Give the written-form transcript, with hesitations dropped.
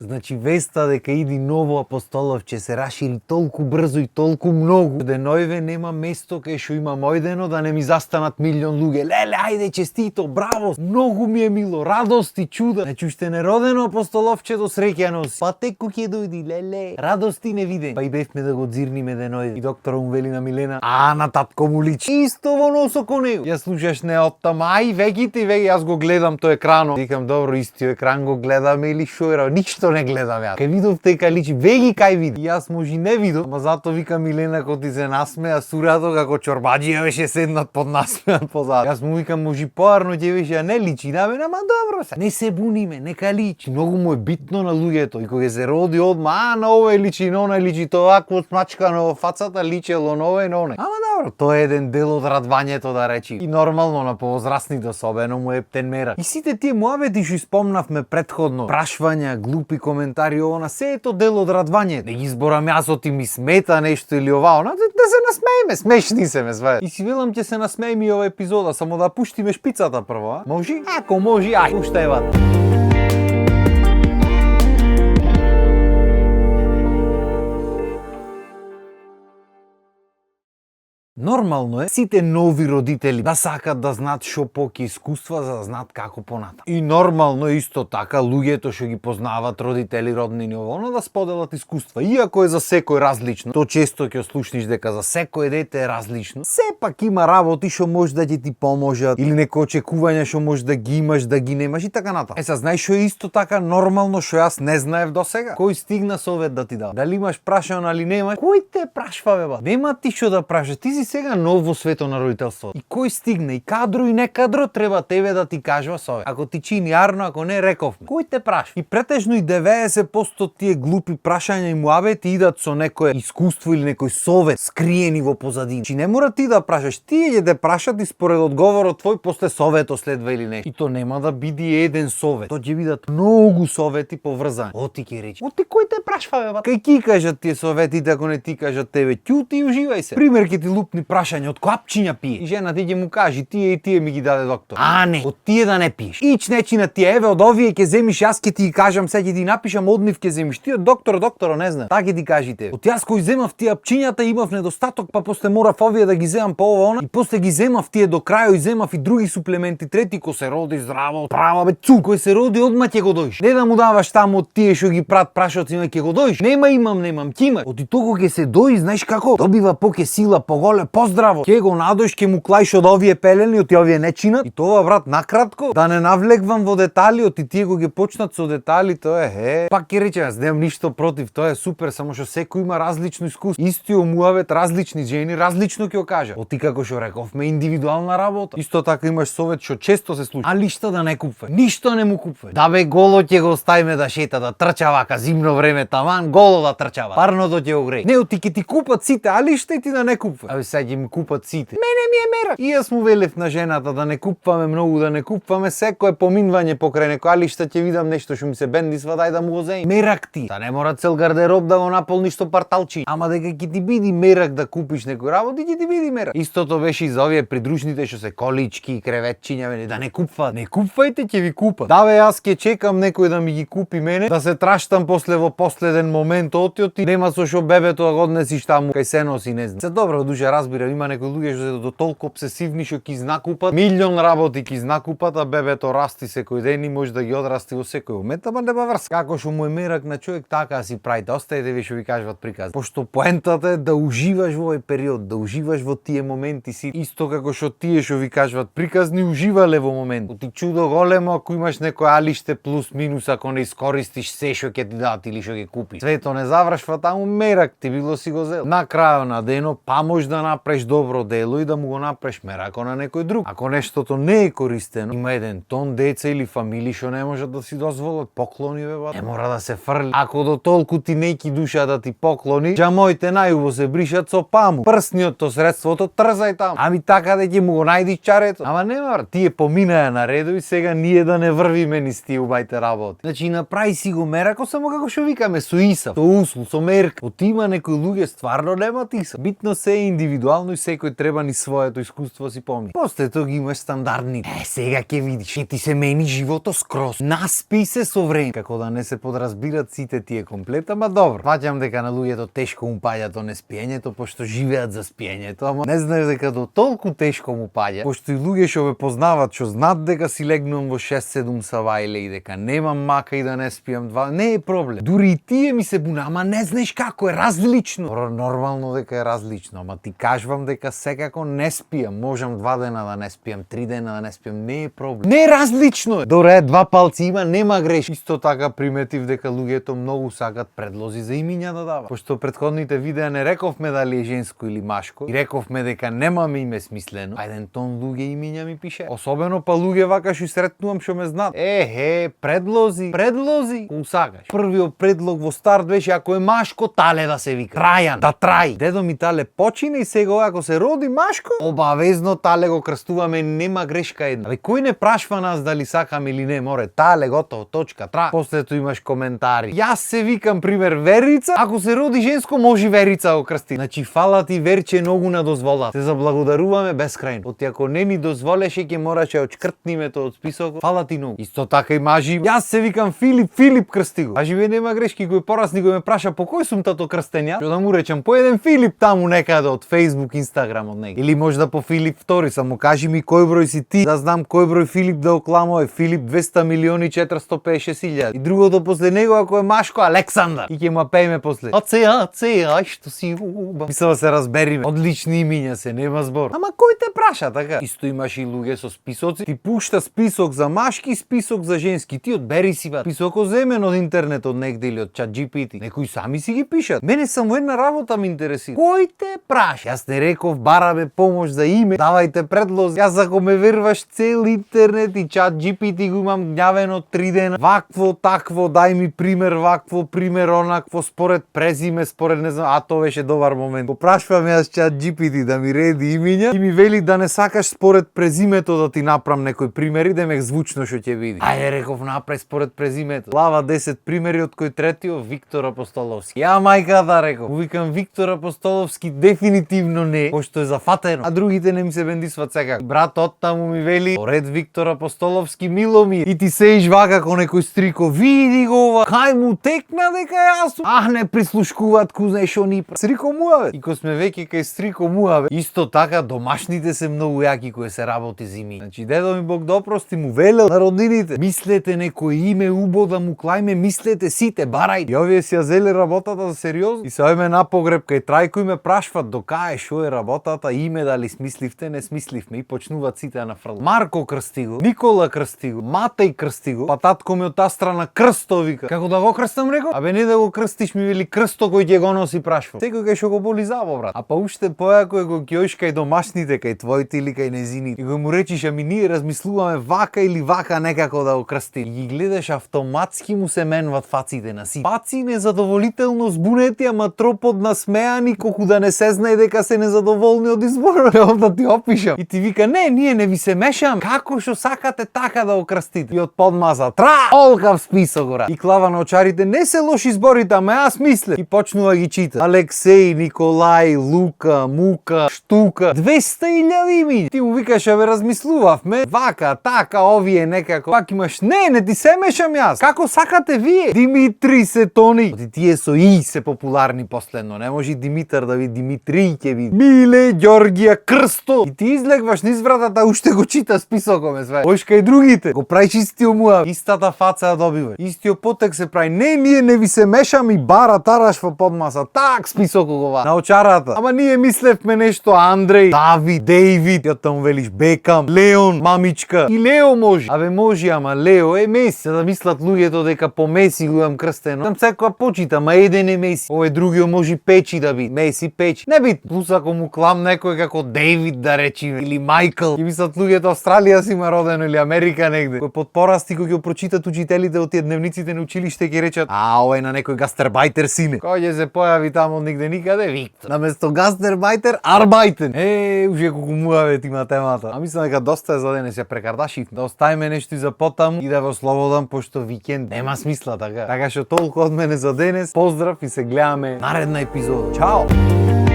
Значи веста дека иди ново апостоловче се рашири толку брзо и толку многу. Денојве нема место кај што има мојдено да не ми застанат милион луѓе. Леле, ајде, честито, браво, многу ми е мило, радост и чуда. Значи уште неродено апостоловче до среќа носи. Па теку ќе дојди, леле, радости не виден. Па и бевме да го дзирниме денојве. И доктора му вели на Милена, на татко му личи. Исто во носо ко него. Ја слушаш не оттам, вегите, јас го гледам тој екрано. Викам, добро, истиот екран го гледаме или шо е, ништо не гледам јас. Кај видов дека личи, веги кај види. Јас може не видов, ама зато вика Милена кога ти се насмеа сурато како чорбаџија беше седнат под насмеан позад. Јас му викам може поарно ќе беше, не личи на мене, ама добро се. Не се буниме, нека личи. Многу му е битно на луѓето и кога се роди одма, на овој личи, на оној личи, тоа вакво смачкано во фацата личело на овој, на оној. Ама добро, тоа е еден дел од радвањето да речи. И нормално на повозрастните особено му е птен мерак. И сите тие муабети што испомнавме претходно, прашвања, глупи коментари, ова се ето дел од радвањето. Не ги изборам јас оти ми смета нешто или ова, да се насмееме, смешни се ме све. И си велам ќе се насмееме и ова епизода, само да пуштиме шпицата прво, а? Може? Ако може, пуштај ват. Нормално е сите нови родители да сакат да знаат што поќе искуства за да знаат како понатаму. И нормално е исто така луѓето што ги познаваат родители, роднини оно да споделат искуства. Иако е за секој различно, то често ќе слушниш дека за секој дете е различно. Сепак има работи што може да ќе ти поможат или некои очекувања што може да ги имаш, да ги немаш и така натаму. Знаеш што е исто така нормално што јас не знаев досега? Кој стигна совет да ти дава? Дали имаш прашано или немаш? Кој те прашва бе ба? Нема ти што да прашаш, ти си сега нов во светот на родителството. И кој стигне, и кадро и не кадро, треба тебе да ти кажува совет. Ако ти чини јарно, ако не, рековме. Кој те прашва? И претежно и 90% тие глупи прашања и муабети идат со некое искуство или некој совет скриени во позадина. Чи не мора ти да прашаш, тие ќе те прашат и според одговорот твој после советот следва или нешто. И то нема да биде еден совет. То ќе бидат многу совети поврзани. Оти ќе речи. Оти кој те прашва бе? Кај ки кажат тие советите, ако не ти кажат тебе, ќути и уживај се. Пример ќе ти лупни прашање од клапчиња пие. И жена ти ќе му кажи, тие и тие ми ги даде доктор. Не, од тие да не пиеш. Ич нечи на тие, еве од овие ќе земиш, јас ќе ти ги кажам, сега ќе ти напишам, од нив ќе земиш. Тие доктор, не знам. Така ќе ти кажите. Од јас кој земав тие апчињата имав недостаток, па после морав овие да ги земам по ова она. И после ги земав тие до крај, и земав и други суплементи, трети кој се роди здраво, права бе цу, кој се роди одма ќе го доиш. Не да му даваш таму од тие што ги прат прашоци, ќе го доиш. Нема имам, ќе има. Оти толку ќе се дои, знаеш како? Добива поќе сила, поголе, поздраво. Ќе го надоиш, ќе му клаиш од овие пелени, од овие не чинат. И тоа брат, накратко, да не навлегвам во детали, оти тие го ги почнат со детали, тоа е пак ќе речем, јас немам ништо против, тоа е супер, само што секој има различно искуство. Истиот муавет, различни жени, различно ќе го кажа. Оти како што рековме, индивидуална работа. Исто така имаш совет што често се случува. Лишта да не купува. Ништо не му купува. Да бе голо ќе го оставиме да шета, да трча вака зимно време таман, голо да трчава. Парното ќе го грее. Не, оти ќе ти купат сите, лишта и ти да не купува. Сега ќе ми купат сите. Мене ми е мерак. И јас му велев на жената да не купваме многу, да не купваме, секое поминвање покрај некој алишта ќе видам нешто што ми се бендисва, дај да му го земам. Мерак ти. Да не мора цел гардероб да го наполниш со парталчи. Ама дека ќе ти биди мерак да купиш некој работи, ќе ти биди мерак. Истото беше и за овие придружните што се колички, креветчиња, да не купваат. Не купвајте, ќе ви купат. Да бе, јас ќе чекам некој да ми ги купи мене, да се траштам после во последен момент оти, нема со што бебето да го однесиш таму кај се носи, не знам. Се добро душа разбирам, има некои луѓе што се до толку обсесивни што ќе знакупат, милион работи ќе знакупат, а бебето расти секој ден и може да ги одрасти во секој момент, ама нема врска. Како што му е мерак на човек, така си правите. Остајте ви што ви кажуват прикази. Пошто поентата е да уживаш во овој период, да уживаш во тие моменти си, исто како што тие што ви кажуват приказни уживале во момент. Ти чудо големо ако имаш некој алиште плюс минус ако не искористиш се што ќе ти дадат или што ќе купиш. Свето не завршва таму, мерак ти било си го зел. На крајот на денот па може да направиш добро дело и да му го направиш мерако на некој друг. Ако нештото не е користено, има еден тон деца или фамилии што не можат да си дозволат поклони бе бат. Не мора да се фрли. Ако до толку ти неки душа да ти поклони, џамоите најубо се бришат со паму. Прсниото средството трзај таму. Ами така да ќе му го најдиш чарето. Ама нема брат, тие поминаја на редо и сега ние да не врвиме низ тие убајте работи. Значи направи си го мерако само како што викаме со Исав, со услу, со мерка. Оти има некои луѓе стварно немаат Исав. Битно се е индивидуално индивидуално и секој треба ни своето искуство си помни. После тоа ги имаш стандардни. Сега ќе видиш, ќе ти се мени живото скроз. Наспи се со време, како да не се подразбират сите тие комплета, ма добро. Фаќам дека на луѓето тешко му паѓа то неспиењето, пошто живеат за спиењето, ама не знаеш дека до толку тешко му паѓа, пошто и луѓе што ве познават, што знаат дека си легнувам во 6-7 савајле и дека немам мака и да не спијам два, не е проблем. Дури и тие ми се буна, ама не знаеш како е различно. Нормално дека е различно, ама ти кажувам дека секако не спијам, можам 2 дена да не спијам, 3 дена да не спијам, не е проблем. Не е различно. Доре 2 палци има, нема греш. Исто така приметив дека луѓето многу сакат предлози за имиња да дава. Пошто предходните видеа не рековме дали е женско или машко, и рековме дека немаме име смислено. А еден тон луѓе имиња ми пише. Особено па луѓе вака што сретнувам што ме знаат. Предлози. Кој сакаш. Првиот предлог во старт беше ако е машко, тале да се вика. Трајан, да трај. Дедо ми тале почине и сега ако се роди машко, обавезно тале го крстуваме, нема грешка една. Абе кој не прашва нас дали сакаме или не, море тале готово, точка, тра. После тоа имаш коментари. Јас се викам пример Верица, ако се роди женско може Верица го крсти. Значи фала ти Верче многу на дозвола. Се заблагодаруваме бескрајно. Оти ако не ни дозволеше ќе мораше очкртни името од списокот. Фала ти многу. Исто така и мажи. Јас се викам Филип крсти го. А живе нема грешки, кој порасни го ме праша по кој сум тато крстен ја? Што да му речам по еден Филип таму некаде од Facebook, Instagram од него. Или можда по Филип втори, само кажи ми кој број си ти, да знам кој број Филип да окламува. Филип 200.450.000. И другото после него ако е машко Александар. И ќе му пееме после. Ај што си уба. Мислам да се разбериме. Одлични имиња се, нема збор. Ама кој те праша така? Исто имаш и луѓе со списоци. Ти пушта список за машки, список за женски. Ти одбери си ба. Списокот земен од интернет од негде или од ChatGPT. Некои сами си ги пишат. Мене само една работа ме интересира. Кој те праша? Јас не реков бараме помош за име. Давајте предлози. Јас ако ме верваш цел интернет и ChatGPT го имам гњавено 3 дена. Вакво, такво, дај ми пример, вакво, пример, онакво, според презиме, според не знам, а тоа беше добар момент. Го прашувам јас ChatGPT да ми реди имиња и ми вели да не сакаш според презимето да ти направам некој примери, да ме звучно што ќе види. Ајде реков направи според презимето. Лава 10 примери од кој третиот Виктор Апостоловски. Ја мајка да реков. Викам Виктор Апостоловски дефинитивно не, пошто е зафатено. А другите не ми се бендисват секако. Брат оттаму ми вели поред Виктор Апостоловски Миломир. И ти сеиш вака ко некој стрико, види го ова, кај му текна дека јас сум. Не прислушкуваат ку знаеш што ни стрико муаве. И ко сме веќе кај стрико муаве, исто така домашните се многу јаки кои се работи зими. Значи дедо ми Бог допрости му велел на роднините. Мислете некој име убо да му клајме, мислете сите, барај. И овие си ја зеле работата за сериозно. И се ојме на погреб кај Трајко и ме прашват до кај што е работата, име дали смисливте, не смисливме и почнуваат сите на фрл. Марко крсти го, Никола крсти го, Матеј крсти го, па татко ми од таа страна Крсто вика. Како да го крстам рекол? Абе не да го крстиш, ми вели Крсто кој ќе го носи прашва. Секој кај што го боли заво брат. А па уште појако е го ќоиш кај домашните, кај твоите или кај незините. И го му речиш ами ние размислуваме вака или вака некако да го крсти. И ги гледаш автоматски му се менват фаците на си. Паци незадоволително збунети, ама тропод насмеани, колку да не се знае дека се незадоволни од изборот. Да ти опишам. И ти вика не, ние не ви се мешам. Како што сакате така да го крстите. И од подмаза олкав список гора. И клава на очарите не се лоши зборите, ама јас мисле. И почнува ги чита. Алексеј, Николај, Лука, Мука, Штука, 200.000 имиња. Ти му викаш абе размислувавме, вака, така, овие некако. Пак имаш не ти се мешам јас. Како сакате вие? Димитри се тони. Оти тие со и се популарни последно. Не може Димитар да види, Димитри ќе види. Миле, Ѓоргија, Крсто. И ти излегваш низ вратата, уште го чита списокот ме све. Оиш кај другите. Го прави истиот муа. Истата фаца ја добиваш. Истиот потек се прави. Не, ние не ви се мешам и бара тараш во подмаса. Так списокот го ва. На очарата. Ама ние мислевме нешто Андреј, Давид, Дејвид, ја таму велиш Бекам, Леон, мамичка. И Лео може. Абе може, ама Лео е Меси. Да мислат луѓето дека по Меси го имам крстено. Там секоја почита, ама еден е Меси. Овој другиот може Печи да биде. Меси Печи. Не бит. Плюс ако му клам некој како Дејвид да речиме или Мајкл. И мислат луѓето Австралија си има родено или Америка негде. Кој под порасти кој ќе прочитат учителите од тие дневниците на училиште ќе речат: "А, ова е на некој гастербајтер сине." Кој ќе се појави таму од нигде никаде Виктор. Наместо гастербајтер арбајтен. Уже колку муавет има темата. А мислам дека доста е за денес, ја прекардашив. Да оставиме нешто и за потаму и да ве ослободам пошто викенд нема смисла така. Така што толку од мене за денес. Поздрав и се гледаме наредна епизода. Чао.